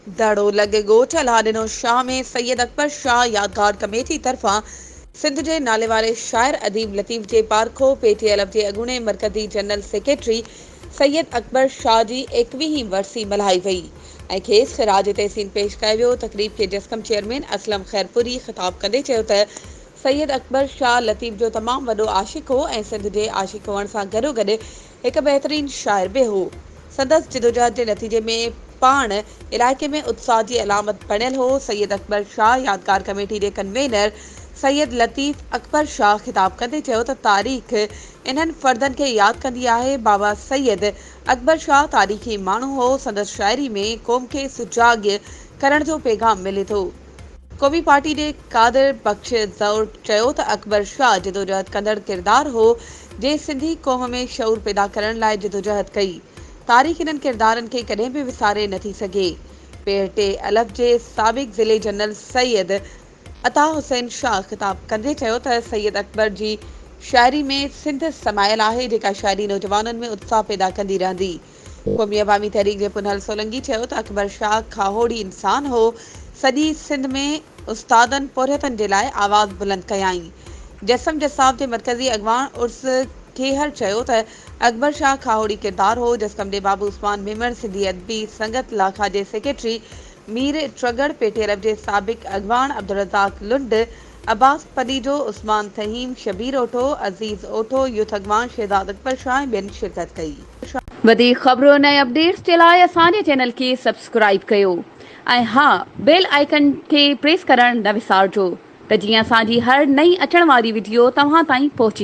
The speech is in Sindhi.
دڙو لڳ ڳوٺ الهاڏنو شاهه ۾ سيد اڪبر شاهه يادگار ڪميٽي طرفان سنڌ جي ناليواري شاعر اديب لطيف جي پارکو پي ٽي ايل جي اڳوڻي مرڪزي جنرل سيڪريٽري سيد اڪبر شاهه جي ايڪويهين ورسي ملهائي وئي ۽ کيس خراج تحسين پيش ڪيو ويو. تقريب کي جسقم چيئرمين اسلم خيرپوري خطاب ڪندي چيو ته سيد اڪبر شاهه لطيف جو تمام وڏو عاشق هو ۽ سنڌ جي عاشق هئڻ سان گڏوگڏ هڪ بهترين شاعر به هو. سندس جدوجهد جي نتيجي ۾ پاڻ علائقي ۾ اتساهه جي علامت بڻيل هو. سيد اڪبر شاهه يادگار ڪميٽي جي ڪنوينر سيد لطيف اڪبر شاهه خطاب ڪندي چيو ته تاريخ انهن فردن کي ياد ڪندي آهي، بابا سيد اڪبر شاهه تاريخي ماڻهو هو، سندس شاعري ۾ قوم کي سجاڳ ڪرڻ جو پيغام ملي ٿو. قومي پارٽي جي قادر بخش زئور چيو ته اڪبر شاهه جدوجهد ڪندڙ ڪردار هو، جنهن سنڌي قوم ۾ شعور پيدا ڪرڻ لاء جدوجهد ڪئي. تاريخ انهن ڪردارن کي ڪڏهن به وساري نه ٿي سگهي. پير ٽي الف جي سابق ضلعي جنرل سيد عطا حسين شاهه خطاب ڪندي چيو ته سيد اڪبر جي شاعري ۾ سنڌ سمايل آهي، جيڪا شاعري نوجوانن ۾ اتساهه پيدا ڪندي رهندي. قومي عوامي تحريڪ جي پنهل سولنگي چيو ته اڪبر شاهه کاهوڙي انسان هو، سڄي سنڌ ۾ استادن پورهيتن جي لاء آواز بلند ڪيائين. جسم جساف جي مرڪزي اڳواڻ عرس کيهر چيو ته اڪبر شاهه کاهوڙي ڪردار هو، جسقم جي بابو عثمان ميمڻ، سنڌي ادبي سنگت لاکا جي secretary Mir Targhar, P T L جي سابق اڳواڻ عبدالرزاق لنڊ، عباس پليجو، عثمان ٿهيم، شبير اوٺو، عزيز اوٺو، يوٿ اڳواڻ شهزاد اڪبر شاهه ۽ ٻين شرڪت ڪئي. وڌيڪ خبرن ۽ اپڊيٽس جي لاء اسان جي چينل کي سبسڪرائيب ڪيو ۽ ها بيل آئيڪن کي پريس ڪرڻ نه وسارجو ته جيئن اسان جي هر نئين اچڻ واري وڊيو توهان تائين پهچي.